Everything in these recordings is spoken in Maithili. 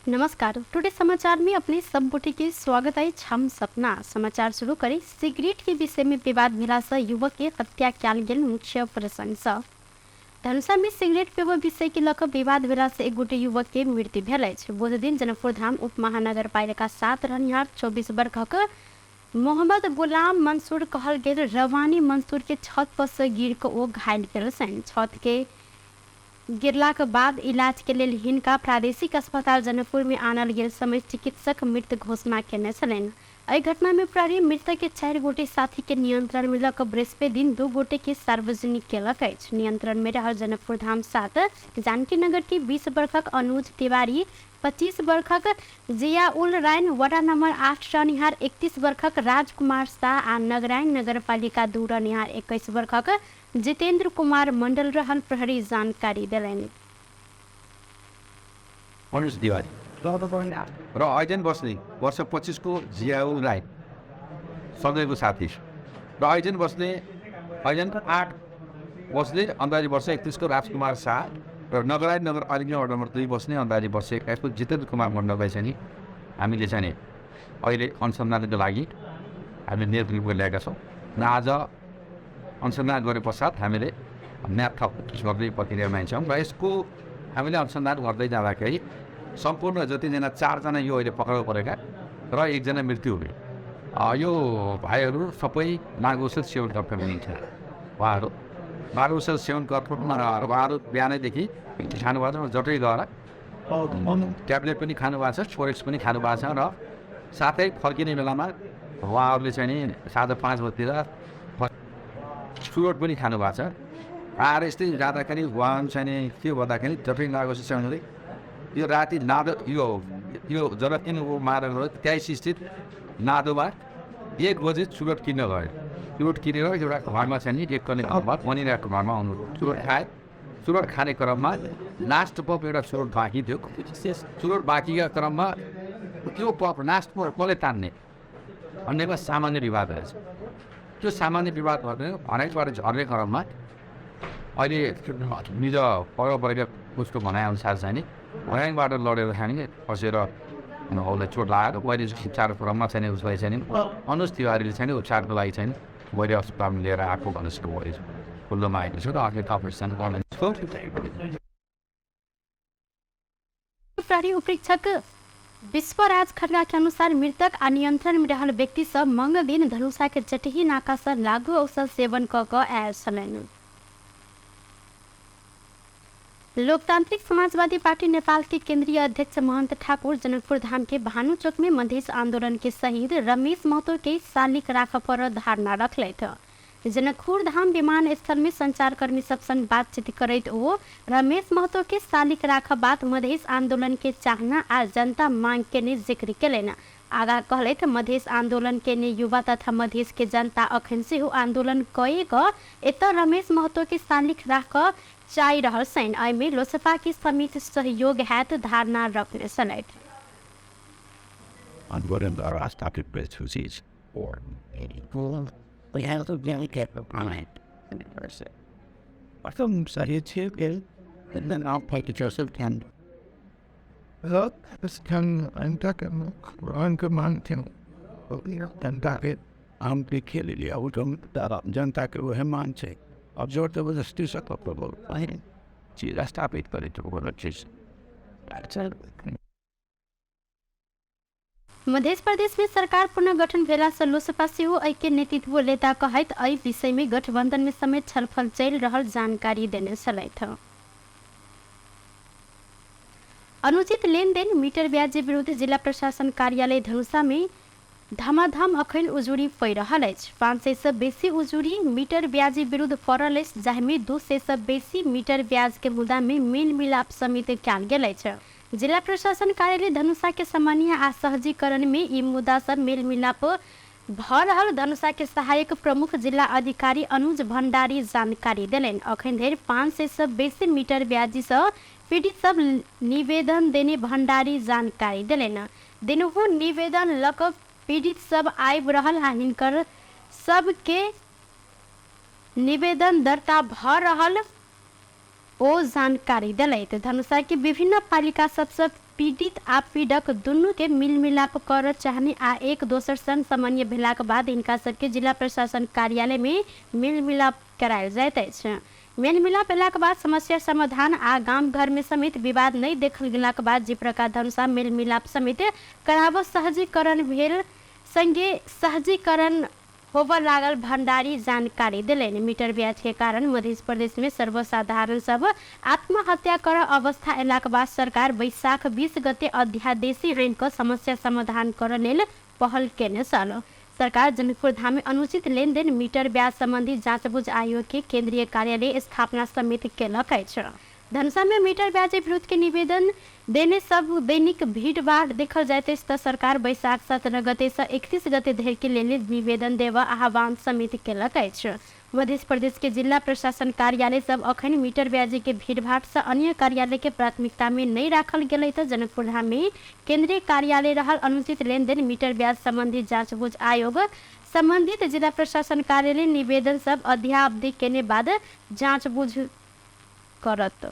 नमस्कार, टुडे समाचार में अपने सब गोटे के स्वागत अछि। हम सपना समाचार शुरू करी। सिगरेट के विषय में विवाद भेला से युवक के हत्या कयल गेल मुख्य प्रसंग से। धनुषा में सिगरेट पीबऽ विषय के लऽ कऽ विवाद भेला से एक गोटे युवक के मृत्यु भेल अछि। बुध दिन जनकपुर धाम उप महानगरपालिका 7 रहनिहार 24 वर्षक मोहम्मद गुलाम मंसूर कहल गेल रवानी मंसूर के छत पर से गिर कऽ ओ घायल भेल छनि। छत के गिरलाक बाद इलाज के लेल हिनका प्रादेशिक अस्पताल जनकपुर में आनल गेल समय चिकित्सक मृत घोषणा केने छलनि। एहि घटना में प्रहरी मृतक के 4 गोटे साथी के नियंत्रण में लऽ कऽ बृहस्पति दिन 2 गोटे के सार्वजनिक केलक अछि। नियंत्रण में रहल जनकपुर धाम 7 जानकी नगर के 20 वर्षक अनुज तिवारी, 25 वर्षक जियाउल राइन, वडा नंबर 8 रहनिहार 31 वर्षक राजकुमार शाह आ नगराइन नगरपालिका 2 रहनिहार 21 वर्षक जितेंद्र कुमार मंडल रहल प्रहरी जानकारी देलनि। अनुज तिवारी र ऐजन बस्ने वर्ष 25 को जियाउल राई सँगैको साथी र ऐजन बस्ने ऐजन 8 बस्ने अन्दाजी वर्ष 31 को राजकुमार शाह र नगराई नगरपालिका वार्ड नम्बर 2 बस्ने अन्दाजी वर्ष 21 को जितेन्द्र कुमार मण्डललाई चाहिँ नि हामीले चाहिँ नि अहिले अनुसन्धानको लागि हामीले नेतृत्व ल्याएका छौँ र आज अनुसन्धान गरे पश्चात हामीले म्याथ थप गर्दै प्रक्रियामा छौँ र यसको हामीले अनुसन्धान गर्दै जाँदाखेरि सम्पूर्ण जतिजना 4जना यो अहिले पक्राउ परेका र 1जना मृत्यु हुने यो भाइहरू सबै लागु औषध सेवन गर्दै हुनुहुन्छ। उहाँहरू लागु औषध सेवन उहाँहरू बिहानैदेखि खानुभएको छ, जटै गएर ट्याब्लेट पनि खानुभएको छ, फोरेक्स पनि खानुभएको छ र साथै फर्किने बेलामा उहाँहरूले चाहिँ नि 5:30 बजीतिर चुरोट पनि खानुभएको छ। आएर यस्तै जाँदाखेरि उहाँ चाहिँ नि के भन्दाखेरि जटै लागु औषध सेवन गर्दै यो राति नादो यो यो जनकपुर महानगर 23 स्थित नादोमा 1 बजे चुरोट किन्न गयो। चुरोट किनेर एउटा घरमा चाहिँ नि एक गर्ने घरमा बनिरहेको घरमा आउनु चुरोट खाए। चुरोट खाने क्रममा लास्ट पप एउटा चुरोट बाँकी थियो। चुरोट बाँकीका क्रममा त्यो पप लास्ट पप कसले तान्ने भन्नेमा सामान्य विवाद रहेछ। त्यो सामान्य विवाद भन्ने भनाइबाट झर्ने क्रममा अहिले निज परेका उसको भनाइअनुसार चाहिँ नि भर्याङबाट लडेर चाहिँ नि फसेर उसलाई चोट लागेर मैले उपचार क्रममा चाहिँ नि उसलाई चाहिँ नि अनुज तिवारीले चाहिँ नि उपचारको लागि चाहिँ मैले अस्पतालमा लिएर आएको भन्ने मैले खुल्लोमा आएको छु र अहिले अपरेसन गर्दैछु। प्रहरी उपरीक्षक विश्वराज खड्का के अनुसार मृतक आ नियंत्रण में रहल व्यक्ति सब मंगल दिन धनुषा के चटही नाका से लागू औषध सेवन क कऽ आयल छलनि। लोकतांत्रिक समाजवादी पार्टी नेपाल के केंद्रीय अध्यक्ष महंत ठाकुर जनकपुर धाम के भानु चौक में मधेश आंदोलन के शहीद रमेश महतो के शालिक राख पर धारणा रखलथि। जनकपुर धाम विमानस्थल में संचारकर्मी सब संग बातचीत करैत ओ रमेश महतो के शालिक राख बात मधेश आंदोलन के चाहना आ जनता मांग के ने जिक्र केलनि। आगा कहलथि मधेश आंदोलन के ने युवा तथा मधेश के जनता अखन सेहो आंदोलन कए कऽ एतऽ रमेश महतो के शालिक राख चाहि रहल छनि। एहिमे लोसपा के समेत सहयोग हैत धारणा रखने छलथि। जनता के वह मान छै अब जोर जबरदस्ती से चीज स्थापित करे तो चीज। मध्य प्रदेश में सरकार पुनर्गठन भेला से लोसपा सेहो एहि के नेतृत्व लेता कहैत एहि विषय में गठबंधन में समेत छलफल चलि रहल जानकारी देने छलथि। अनुचित लेनदेन मीटर ब्याज विरुद्ध जिला प्रशासन कार्यालय धनुषा में धमाधम अखन उजुरी पड़ि रहल अछि। 500 से बेसी उजुरी मीटर ब्याज विरुद्ध पड़ल अछि, जाहिमे 200 से बेसी मीटर ब्याज के मुद्दा में मेल मिलाप समिति कयल गेल अछि। जिला प्रशासन कार्यालय धनुषा के सामान्य आ सहजीकरण में ई मुद्दा सब मेल मिलाप भ रहल धनुषा के सहायक प्रमुख जिला अधिकारी अनुज भंडारी जानकारी देलनि। अखन धरि 500 से बेसी मीटर ब्याजी से पीड़ित सब निवेदन देने भंडारी जानकारी देलनि। दिनहु निवेदन लऽ कऽ पीड़ित सब आबि रहल आ हिनकर सबके निवेदन दर्ता भ रहल ओ जानकारी देलथि। धनुषा के विभिन्न पालिका सबसँ पीड़ित आ पीड़क दुनू के मिलमिलाप कर चाहने आ एक दोसर संग सामान्य भेलाक बाद हिनका सबके जिला प्रशासन कार्यालय में मेलमिलाप करायल जाइत अछि। मेलमिलाप भेलाक बाद समस्या समाधान आ गाम घर में समेत विवाद नहि देखल गेलाक बाद जे प्रकार धनुषा मेलमिलाप समेत कराब सहजीकरण भेल संगे सहजीकरण होबऽ लागल भण्डारी जानकारी देलनि। मीटर ब्याज के कारण मध्य प्रदेश में सर्वसाधारण सब आत्महत्या कर अवस्था अयलाक बाद सरकार वैशाख 20 गते अध्यादेशी आनि कऽ समस्या समाधान करऽ लेल पहल केने छल। सरकार जनकपुर धाम में अनुचित लेनदेन मीटर ब्याज संबंधी जाँचबुझ आयोग के केंद्रीय कार्यालय स्थापना समेत केलक अछि। धनुषा में मीटर ब्याज विरुद्ध के निवेदन देने सब दैनिक भीड़भाड़ देखल जाइत अछि तऽ सरकार वैशाख 17 गते सँ 31 गते धरि के लेल निवेदन देबऽ आह्वान समेत केलक अछि। मध्य प्रदेश के जिला प्रशासन कार्यालय सब अखन मीटर ब्याजी के भीड़भाड़ सँ अन्य कार्यालय के प्राथमिकता में नहि राखल गेलै तऽ जनकपुर धाम में केंद्रीय कार्यालय रहल अनुचित लेनदेन मीटर ब्याज संबंधी जाँचबुझ आयोग संबंधित जिला प्रशासन कार्यालय निवेदन सब अध्यावधि केने बाद जाँचबुझ करत।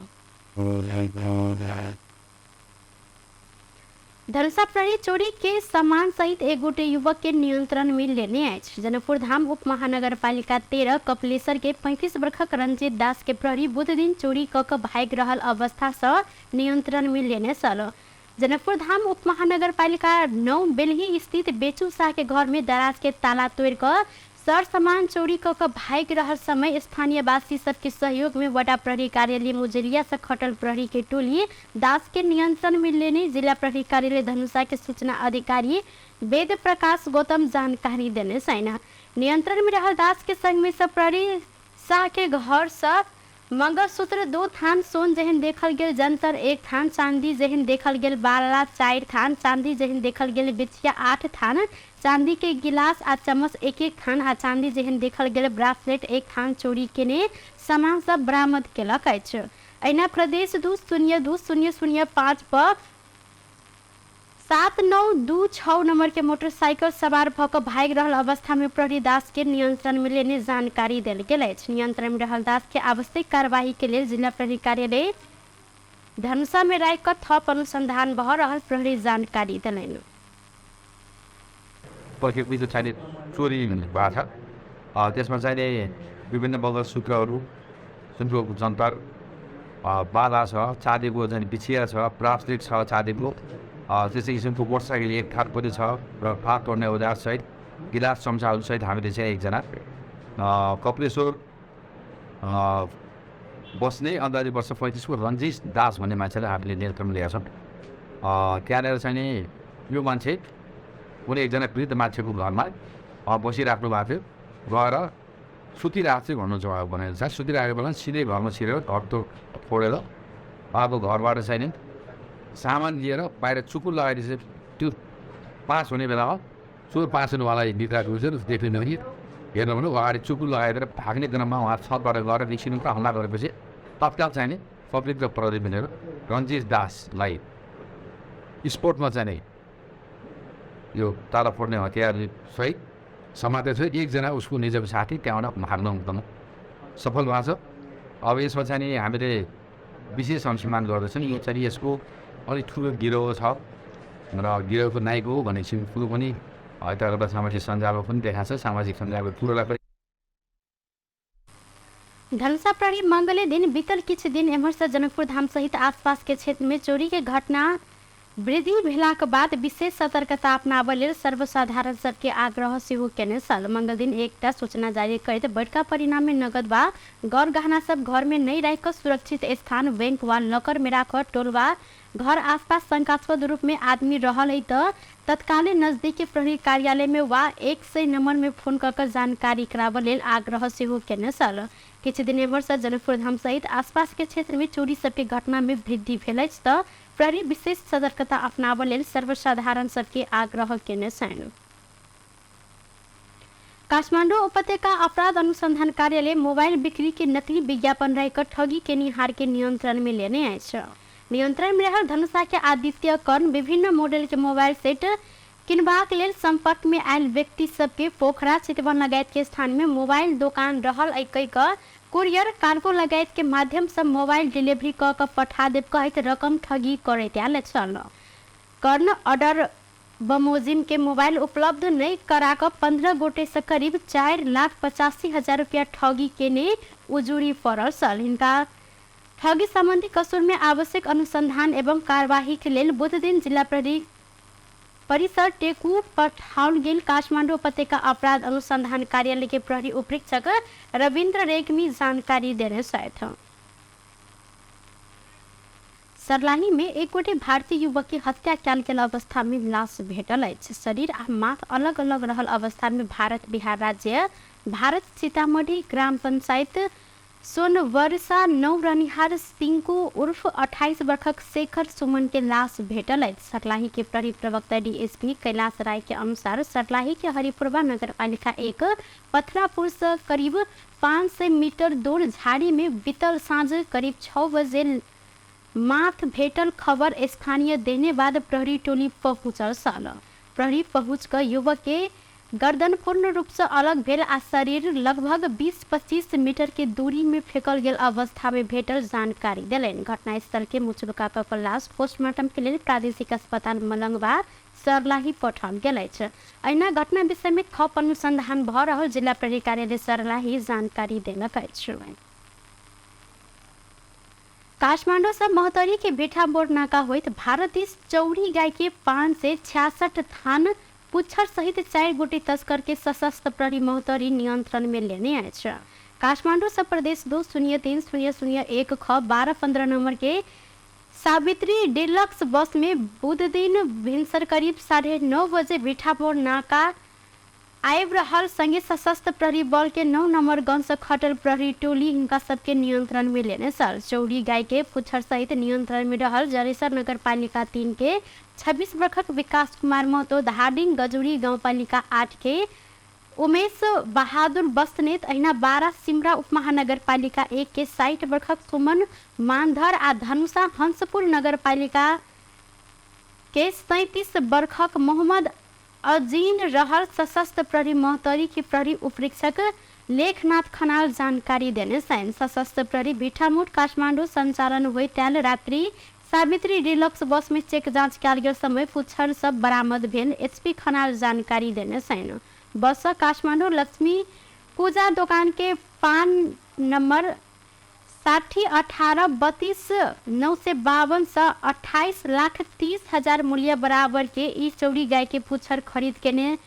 धनुषा प्रहरी चोरी के सामान सहित एक गोटे युवक के नियंत्रण में लेने अछि। जनकपुर धाम उप महानगरपालिका 13 कपिलेश्वर के 35 वर्षक रंजीत दास के प्रहरी बुध दिन चोरी कऽ कऽ भागि रहल अवस्था सँ नियंत्रण में लेने छल। जनकपुर धाम उप महानगरपालिका 9 बेलही स्थित बेचू शाह के घर में दराज के ताला तोड़ि कऽ सर सामान चोरी कऽ कऽ भागि रहल समय स्थानीयवासी सबके सहयोग में वडा प्रहरी कार्यालय मुजरिया से खटल प्रहरी के टोली दास के नियंत्रण में लेने जिला प्रहरी कार्यालय धनुषा के सूचना अधिकारी वेद प्रकाश गौतम जानकारी देने छैन। नियंत्रण में रहल दास के संग में सब प्रहरी शाह के घर से मंगलसूत्र 2 थान सोन जेहन देखल गेल जंतर 1 थान चांदी जेहन देखल गेल बाला 4 थान चांदी जेहन देखल गेल बिछिया 8 थान चांदी के गिलास आ चम्मच 1 1 थान आ चांदी जेहन देखल गेल ब्रासलेट 1 थान चोरी केने सामान सब बरामद केलक अछि। अहिना प्रदेश 2 0 2 0 0 5 पर 7 9 2 6 नंबर के मोटरसाइकिल सवार भऽ कऽ भागि रहल अवस्था में प्रहरी दास के नियंत्रण में लेने जानकारी देल गेल अछि। नियंत्रण में रहल दास के आवश्यक कार्यवाही के लेल जिला प्रहरी कार्यालय धनुषा में राखि कऽ थप अनुसंधान भऽ रहल प्रहरी जानकारी देलनि। प्रकृति चाहिँ चोरी भएको छ। त्यसमा चाहिँ विभिन्न मङ्गलसूत्रहरू, सुनको जन्तर, बाला छ, चाँदीको चाहिँ बिछिया छ, ब्रासलेट छ चाँदीको, त्यसै किसिमको मोटरसाइकल 1 थान पनि छ र फाँट तोड्ने औजारसहित गिलास चम्चाहरूसहित हामीले चाहिँ एकजना कपिलेश्वर बस्ने अन्दाजी वर्ष 35 को रञ्जित दास भन्ने मान्छेलाई हामीले नियन्त्रणमा लिएका छौँ। त्यहाँनिर चाहिँ नि यो मान्छे कुनै एकजना वृद्ध मान्छेको घरमा बसिराख्नु भएको थियो, गएर सुतिरहेको चाहिँ भन्नुहुन्छ उहाँको भनाइअनुसार। सुतिरहेको बेला सिधै घरमा छिरेर घर फोडेर उहाँको घरबाट चाहिँ नि सामान लिएर बाहिर चुकुल लगाएर चाहिँ त्यो पास हुने बेलामा चोर पास हुने उहाँलाई निद्रा हुन्छ देख्दैन कि हेर्नु भने अगाडि चुकुल लगाएर भाग्ने क्रममा उहाँ छतबाट गएर निस्किनु र हल्ला गरेपछि तत्काल चाहिँ नि पब्लिक र प्रहरी मिलेर रञ्जित दासलाई स्पोर्टमा चाहिँ नि यो ताला फोड्ने हतियारसहित समातेको थियो। एकजना उसको निजको साथी त्यहाँबाट भाग्न एकदम सफल भएको छ। अब यसमा चाहिँ नि हामीले विशेष अनुसन्धान गर्दैछौँ। यो चाहिँ यसको अलिक ठुलो गिरोह छ र गिरोहको नायक हो भन्ने कुरो पनि यता सामाजिक सञ्जालमा पनि देखाएको छ। सामाजिक सञ्जालको कुरोलाई पनि धनुषा प्रहरी मंगले दिन बीतल किछु दिन एम्हर से जनकपुर धाम सहित आसपास के क्षेत्र में चोरी के घटना वृद्धि भेलाक बाद विशेष सतर्कता अपनाबय लेल सर्वसाधारण सबके आग्रह सेहो केने छल। मंगल दिन एकटा सूचना जारी करैत बड़का परिणाम में नगद वा गौर गहना सब घर में नहीं राखि कऽ सुरक्षित स्थान बैंक वा लॉकर में राख टोल वा घर आसपास शंकास्पद रूप में आदमी रहल है तऽ तत्काले नजदीकी प्रहरी कार्यालय में वा 100 नंबर में फोन कऽ कऽ जानकारी कराबय लेल आग्रह सेहो केने छल। किछु दिन एम्हर से जनकपुर धाम सहित आसपास के क्षेत्र में चोरी सबके घटना में वृद्धि भेल अछि तऽ प्रहरी विशेष सतर्कता अपनाबय लेल सर्वसाधारण सबके आग्रह केने छनि। काठमाडौँ उपत्यका अपराध अनुसंधान कार्यालय मोबाइल बिक्री के नकली विज्ञापन राखि ठगी केनिहार के नियंत्रण में लेने अछि। नियंत्रण में रहल धनुषा के आदित्य कर्ण विभिन्न मॉडल के मोबाइल सेट किनबाक लेल संपर्क में आयल व्यक्ति सबके पोखरा चितवन लगायत के स्थान में मोबाइल दोकान रहल कहि कऽ कुरियर कार्गो लगायत के माध्यम से मोबाइल डिलीवरी कऽ कऽ पठा देब कहैत रकम ठगी करैत आयल छल। कर्ण अर्डर बमोजिम के मोबाइल उपलब्ध नहि करा कऽ 15 गोटे से करीब 4,85,000 रुपया ठगी केने उजुरी पड़ल छल। हिनका ठगी संबंधी कसूर में आवश्यक अनुसंधान एवं कार्यवाही के लेल बुध दिन जिला प्रहरी परिसर टेकू पठाओल गेल काठमाडौँ उपत्यका अपराध अनुसंधान कार्यालय के प्रहरी उपरीक्षक रविन्द्र रेग्मी जानकारी देने छथि। सर्लाही में एक गोटे भारतीय युवक के हत्या कयल गेल अवस्था में लाश भेटल अछि। शरीर आ माथ अलग अलग रहल अवस्था में भारत बिहार राज्य भारत सीतामढ़ी ग्राम पंचायत सोनवर्षा 9 रहनिहार सिंकू उर्फ 28 वर्षक शेखर सुमन के लाश भेटल अछि। सर्लाही के प्रहरी प्रवक्ता डीएसपी कैलाश राय के अनुसार सर्लाही के हरिपुरवा नगरपालिका 1 पथरापुर से करीब 500 मीटर दूर झाड़ी में बीतल साँझ करीब 6 बजे माथ भेटल खबर स्थानीय देने बाद प्रहरी टोली पहुँचल छल। प्रहरी पहुँच कऽ युवक के गर्दन पूर्ण रूप से अलग भेल आ शरीर लगभग 20-25 मीटर के दूरी में फेंकल गेल अवस्था में भेटल जानकारी देलनि। घटनास्थल के मुचलुका कऽ लाश पोस्टमार्टम के लेल प्रादेशिक अस्पताल मलंगवा सर्लाही पठाओल गेल अछि। एहिना घटना विषय में थप अनुसंधान भऽ रहल जिला प्रहरी कार्यालय सर्लाही जानकारी देलक अछि। काठमाडौँ से महोत्तरी के भिठाबोर नाका होइत भारत दिस चौरी गाय के 566 थान पुच्छर सहित 4 गोटे तस्कर के सशस्त्र प्रहरी महोत्तरी नियंत्रण में लेने अछि। काठमाडौँ से प्रदेश 2 0 3 0 0 1 ख 12-15 नंबर के सावित्री डिलक्स बस में बुध दिन भिनसर करीब 9:30 बजे भिठाबोर नाका आबि रहल संगे सशस्त्र प्रहरी बल के 9 नंबर गन से खटल प्रहरी टोली हिनका सबके नियंत्रण में लेने छल। चौरी गाय के पुच्छर सहित नियंत्रण में रहल जरेसर नगरपालिका 3 के 26 वर्षक विकास कुमार महतो, धाडिङ गजुरी गाउँपालिका 8 के उमेश बहादुर बस्नेत, अहिना 12 सिमरा उपमहानगरपालिका 1 के 60 वर्षक सुमन मानधर आ धनुषा हंसपुर नगरपालिका के 37 वर्षक मोहम्मद अजीन रहल सशस्त्र प्रहरी महोत्तरी के प्रहरी उपरीक्षक लेखनाथ खनाल जानकारी देने छनि। सशस्त्र प्रहरी भिठामुठ काठमाडौँ सञ्चालन होइत आयल रात्रि सावित्री डिलक्स बस में चेक जाँच कयल गेल समय पुच्छर सब बरामद भेल एसपी खनाल जानकारी देने छनि। बस काठमाडौँ लक्ष्मी पूजा दोकान के पान नंबर 60 18 32 952 से 28,30,000 मूल्य बराबर के ई चौरी गाय के पुच्छर खरीद केने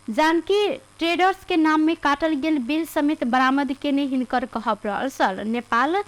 जानकी ट्रेडर्स के नाम में काटल गेल बिल समेत बरामद केने हिनकर कहब रहल छल। नेपाल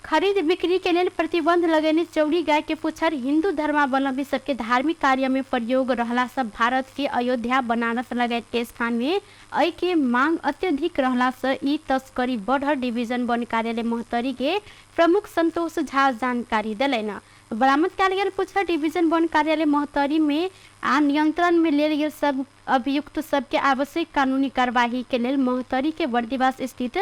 खरीद बिक्री के लेल प्रतिबंध लगेने चौरी गाय के पुच्छर हिंदू धर्मावलंबी सबके धार्मिक कार्य में प्रयोग रहला से भारत के अयोध्या, बनारस लगायत के स्थान में एहि के मांग अत्यधिक रहला से ई तस्करी बढ़ल डिवीजन वन कार्यालय महोत्तरी के प्रमुख संतोष झा जानकारी देलनि। बरामद कयल गेल पुच्छर डिवीजन वन कार्यालय महोत्तरी में आ नियंत्रण में लेल गेल सब अभियुक्त सबके आवश्यक कानूनी कार्यवाही के लेल महोत्तरी के बर्दिवास स्थित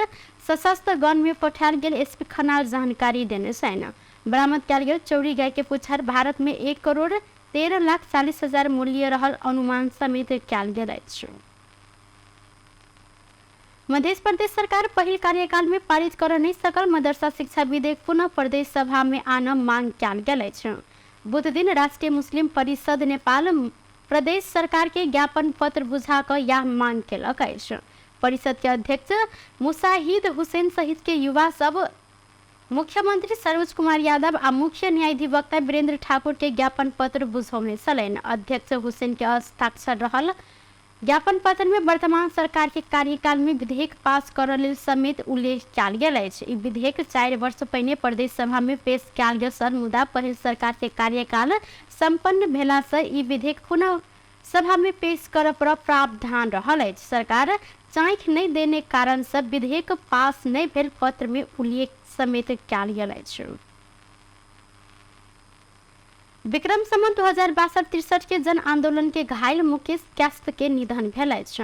सशस्त्र गण में पठायल गेल एसपी खनाल जानकारी देने छनि। बरामद कयल गेल चौरी गाय के पुच्छर भारत में 1,13,40,000 मूल्य रहल अनुमान समेत कयल गेल अछि। मध्य प्रदेश सरकार पहिल कार्यकाल में पारित कर नहि सकल मदरसा शिक्षा विधेयक पुनः प्रदेश सभा में आनऽ मांग कयल गेल अछि। बुध दिन राष्ट्रीय मुस्लिम परिषद नेपाल प्रदेश सरकार के ज्ञापन पत्र बुझा कऽ यह मांग केलक अछि। परिषद के अध्यक्ष मुसाहिद हुसैन सहित के युवा सब मुख्यमंत्री सरोज कुमार यादव आ मुख्य न्यायाधिवक्ता वीरेंद्र ठाकुर के ज्ञापन पत्र बुझौने छलनि। अध्यक्ष हुसैन के हस्ताक्षर रहल ज्ञापन पत्र में वर्तमान सरकार के कार्यकाल में विधेयक पास करऽ लेल समेत उल्लेख कयल गेल अछि। ई विधेयक 4 वर्ष पहिने प्रदेश सभा में पेश कयल गेल छल, मुदा पहिल सरकार के कार्यकाल सम्पन्न भेला से ई विधेयक पुनः सभा में पेश करऽ पर प्रावधान रहल अछि। सरकार चाँखि नहि देने कारण से विधेयक पास नहि भेल पत्र में उल्लेख समेत कयल गेल अछि। विक्रम संवत 2062-63 के जन आंदोलन के घायल मुकेश कैस्त के निधन भेल अछि।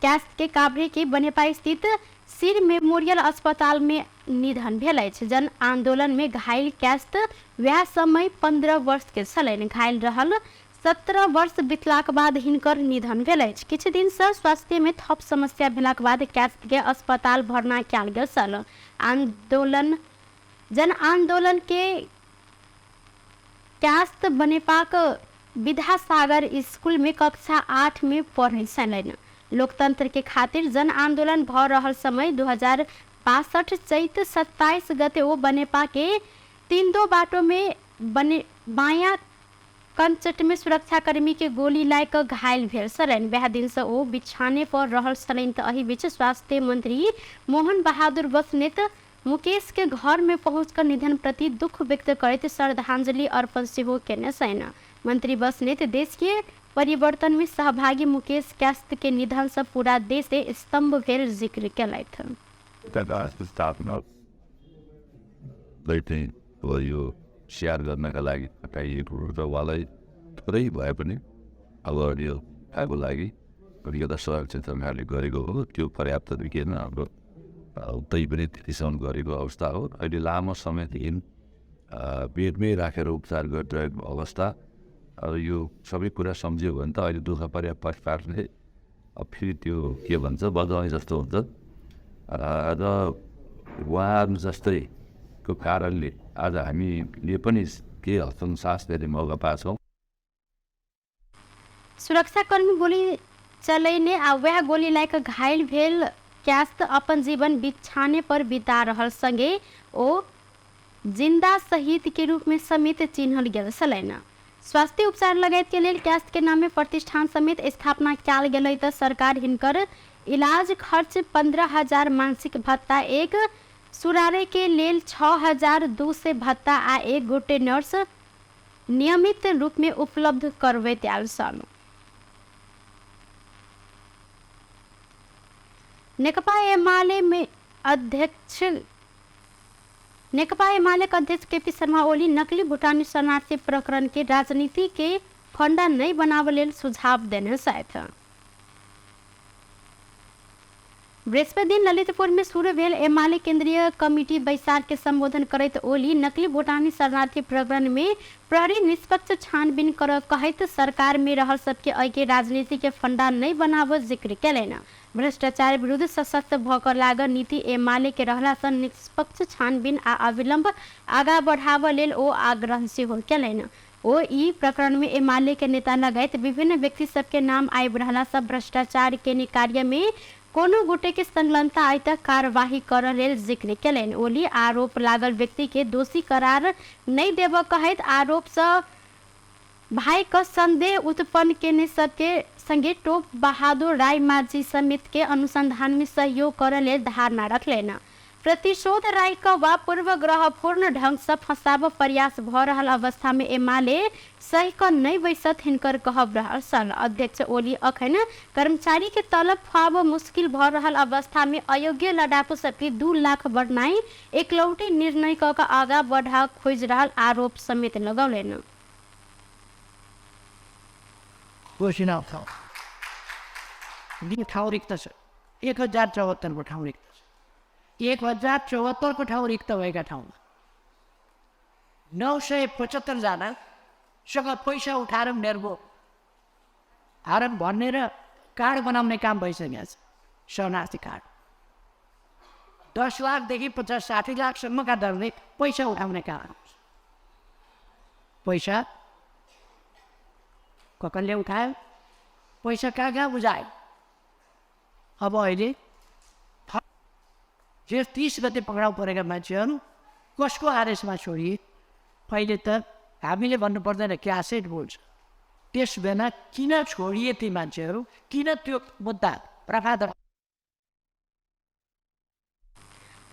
कैस्त के काभ्रे के बनेपा स्थित सिर मेमोरियल अस्पताल में निधन भेल अछि। जन आंदोलन में घायल कैस्त वएह समय 15 वर्ष के छलनि। घायल रहल 17 वर्ष बितलाक बाद हिनकर निधन भेल अछि। किछु दिन से स्वास्थ्य में थप समस्या भेलाक बाद कैस्त के अस्पताल भर्ना कयल गेल छल। आंदोलन जन आंदोलन के क्यास्त बनेपाक विद्यासागर स्कूल में कक्षा 8 में पढ़ै छलनि। लोकतंत्र के खातिर जन आंदोलन भ रहल समय 2062 चैत 27 गते ओ बनेपा के 3-2 बाटो में बने बायाँ कंचट में सुरक्षाकर्मी के गोली लाग कऽ घायल भेल छलनि। वएह दिन से ओ बिछाने पर रहल छलनि। तऽ एहि बीच स्वास्थ्य मंत्री मोहन बहादुर बस्नेत मुकेश के घर में पहुँच कर निधन प्रति दुख व्यक्त करैत श्रद्धांजलि अर्पण सेहो केने छनि। मंत्री बस्नेत देश के परिवर्तन में सहभागी मुकेश क्यास्त के निधन से पूरा देश स्तंभ भेल जिक्र केलथि। स्थापना चाहिँ अब यो स्याहार गर्नका लागि खटाइएको र उहाँलाई थोरै भए पनि अब यो को लागि एउटा सहयोग चाहिँ सरकारले गरेको हो, त्यो पर्याप्त देखिएन। हाम्रो तै पनि त्यतिसम्म गरेको अवस्था हो। अहिले लामो समयदेखि बेडमै राखेर उपचार गरिरहेको अवस्था। अब यो सबै कुरा सम्झ्यो भने त अहिले दुःख परे परिवारले अब फेरि त्यो के भन्छ बजाउने जस्तो हुन्छ। र उहाँहरू जस्तैको कारणले आज हामीले पनि के हदसम्म सास फेर्ने मौका पाएको छौँ। सुरक्षाकर्मी गोली चलैने आ वएह गोली लाग घायल भेल क्यास्त अपन जीवन बिछाने पर बिता रहल संगे ओ जिंदा शहीद के रूप में समेत चिन्हल गेल छलनि। स्वास्थ्य उपचार लगायत के लेल क्यास्त के नाम में प्रतिष्ठान समेत स्थापना कयल गेलै तऽ सरकार हिनकर इलाज खर्च 15,000 मासिक भत्ता, एक सुरारे के लेल 6,200 भत्ता आ एक गोटे नर्स नियमित रूप में उपलब्ध करबैत आयल छल। नेकपा एमाले में अध्यक्ष नेकपा एमाले के अध्यक्ष केपी शर्मा ओली नकली भूटानी शरणार्थी प्रकरण के राजनीति के फंडा नहीं बनावे लेल सुझाव देने छथि। बृहस्पति दिन ललितपुर में शुरू भेल एमाले केंद्रीय कमिटी बैसार के संबोधन करैत ओली नकली भूटानी शरणार्थी प्रकरण में प्रहरी निष्पक्ष छानबीन कर कहैत सरकार में रहल सबके एहि राजनीति के फंडा नहीं बनाव जिक्र केलनि। भ्रष्टाचार विरुद्ध सशक्त भऽ कऽ लागल नीति एमाले के रहला सँ निष्पक्ष छानबीन आ अविलंब आगा बढ़ाबऽ लेल ओ आग्रह सेहो केलनि। ओ ई प्रकरण में एमाले के नेता लगायत विभिन्न व्यक्ति सबके नाम आबि रहला सँ भ्रष्टाचार के कार्य में कोनो गोटे के संलग्नता आइ तक कार्यवाही करऽ लेल जिक्र केलनि। ओली आरोप लागल व्यक्ति के दोषी करार नहि देबऽ कहैत आरोप सँ भाई क संदेह उत्पन्न केने सबके संगे टोप बहादुर राय माझी समेत के अनुसंधान में सहयोग करऽ लेल धारणा रखलनि। प्रतिशोध राय क वा पूर्वग्रहपूर्ण ढंग से फंसाब प्रयास भ रहल अवस्था में एमाले सही क नहि बैसत हिनकर कहब रहल छल। अध्यक्ष ओली अखन कर्मचारी के तलब खुआब मुश्किल भ रहल अवस्था में अयोग्य लडाकू सबके 2 लाख बढ़नाइ एकलौटी निर्णय क आगा बढ़ा खोजि रहल आरोप समेत लगौलनि। ठाउँ रिक्त छ, 1074 ठाउँ रिक्त छ। 1074 ठाउँ रिक्त भएका ठाउँमा 975 जनासँग पैसा उठाएर उनीहरूको फारम भर्ने र कार्ड बनाउने काम भइसकेको छ। शरणार्थी कार्ड 10 लाखदेखि 50-60 लाखसम्मका दरले पैसा उठाउने काम आउँछ। पैसा कसले उठायो, पैसा कहाँ कहाँ बुझायो? अब अहिले जेठ 30 गते पक्राउ परेका मान्छेहरू कसको आदेशमा छोडिए? पहिले त हामीले भन्नु पर्दैन, क्यासेट बोल्छ। त्यस बेला किन छोडिए ती मान्छेहरू, किन त्यो मुद्दा रफादफा?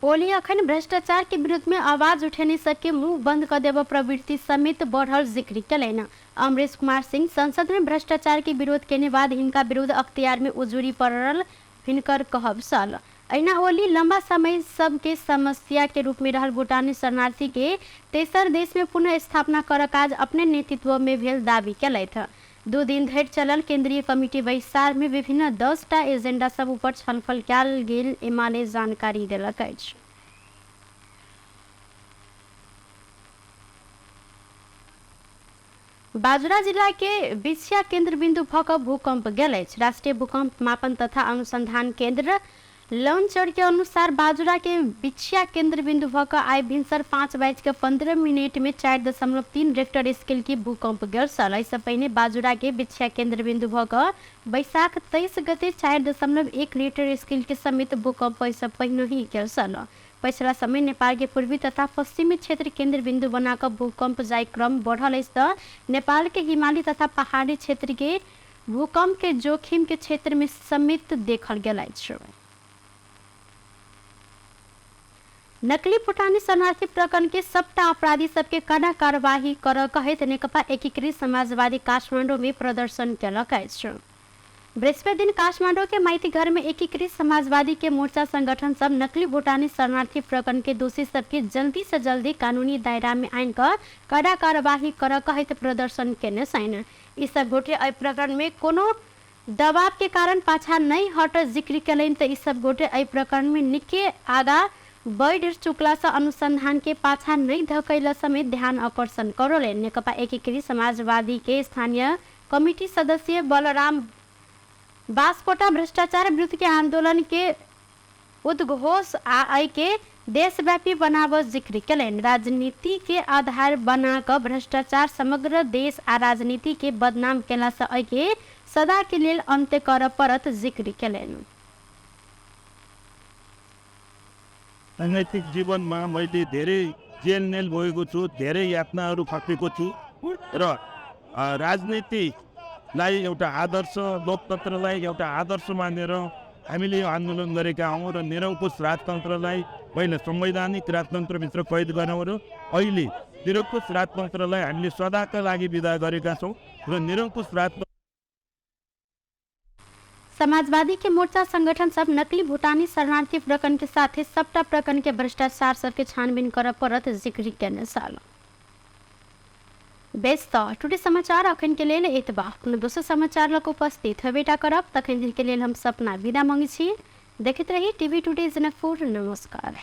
ओली अखन भ्रष्टाचार के विरुद्ध में आवाज उठेने सबके मुंह बंद कर देव प्रवृत्ति समेत बढ़ल जिक्र केलनि। अमरेश कुमार सिंह संसद में भ्रष्टाचार के विरोध केने बाद हिनका विरुद्ध अख्तियार में उजुरी पड़ल हिनकर कहब छल। अहिना ओली लंबा समय सबके समस्या के रूप में रहल भूटानी शरणार्थी के तेसर देश में पुनः स्थापना कर काज अपने नेतृत्व में भेल दावी केलथि। 2 दिन धरि चलल केंद्रीय कमिटी बैसार में विभिन्न 10 टा एजेंडा सब ऊपर छलफल कयल गेल एमाले जानकारी देलक अछि। बाजुरा जिला के बिछिया केंद्र बिंदु भ क भूकंप गेल अछि। राष्ट्रीय भूकंप मापन तथा अनुसंधान केंद्र लॉन्चर के अनुसार बाजुरा के बिछिया केंद्र बिंदु भ क आइ भिनसर 5:15 में 4.3 रेक्टर स्केल की भूकंप गेल छल। एहिसँ पहिने बाजुरा के बिछिया केंद्र बिंदु भ क बैसाख 23 गते 4.1 रेक्टर स्केल के समेत भूकंप एहिसँ पहिने ही गेल छल। पछिला समय नेपाल के पूर्वी तथा पश्चिमी क्षेत्र केंद्र बिंदु बनाकर भूकंप जाय क्रम बढ़ल अछि त नेपाल के हिमाली तथा पहाड़ी क्षेत्र के भूकंप के जोखिम के क्षेत्र में समेत देखल गेल अछि। नकली भूटानी शरणार्थी प्रकरण के सबटा अपराधी सबके कड़ा कार्यवाही कर कहैत नेकपा एकीकृत समाजवादी काठमाडौँ में प्रदर्शन केलक अछि। बृहस्पति दिन काठमाडौँ के माइती घर में एकीकृत समाजवादी के मोर्चा संगठन सब नकली भूटानी शरणार्थी प्रकरण के दोषी सबके जल्दी से जल्दी कानूनी दायरा में आनि कऽ कड़ा कार्यवाही कर कहैत प्रदर्शन केने छनि। ई सब गोटे एहि प्रकरण में कोनो दबाव के कारण पाछा नहीं हट जिक्र केलनि तऽ ई सब गोटे एहि प्रकरण में निके आगा बढ़ चुकला से अनुसंधान के पाछा नहीं धकेला समेत ध्यान आकर्षण करौलनि। नेकपा एकीकृत समाजवादी के स्थानीय कमिटी सदस्य बलराम बास्कोटा भ्रष्टाचार विरुद्ध के आंदोलन के उद्घोष आ एहि के देशव्यापी बनाव जिक्र केलनि। राजनीति के आधार बना कऽ भ्रष्टाचार समग्र देश आ राजनीति के बदनाम केला से एहि के सदा के लेल अंत्य करऽ पड़त जिक्र केलनि। राजनैतिक जीवनमा मैले धेरै जेल भोगेको छु, धेरै यातनाहरू खटेको छु र राजनीतिलाई एउटा आदर्श, लोकतन्त्रलाई एउटा आदर्श मानेर हामीले यो आन्दोलन गरेका हौँ र निरङ्कुश राजतन्त्रलाई पहिला संवैधानिक राजतन्त्रभित्र कैद गराउँ र अहिले निरङ्कुश राजतन्त्रलाई हामीले सदाका लागि विदा गरेका छौँ र निरङ्कुश राजतन्त्र समाजवादी के मोर्चा संगठन सब नकली भूटानी शरणार्थी प्रकरण के साथे सबटा प्रकरण के भ्रष्टाचार सबके छानबीन करऽ पड़त जिक्र केने छल। बेस तऽ टुडे समाचार अखन के लेल एतबा। कोनो दोसर समाचार लऽ कऽ उपस्थित हेबेटा करब, तखन के लेल हम सपना विदा मांगै छी। देखैत रही टीवी टुडे जनकपुर। नमस्कार।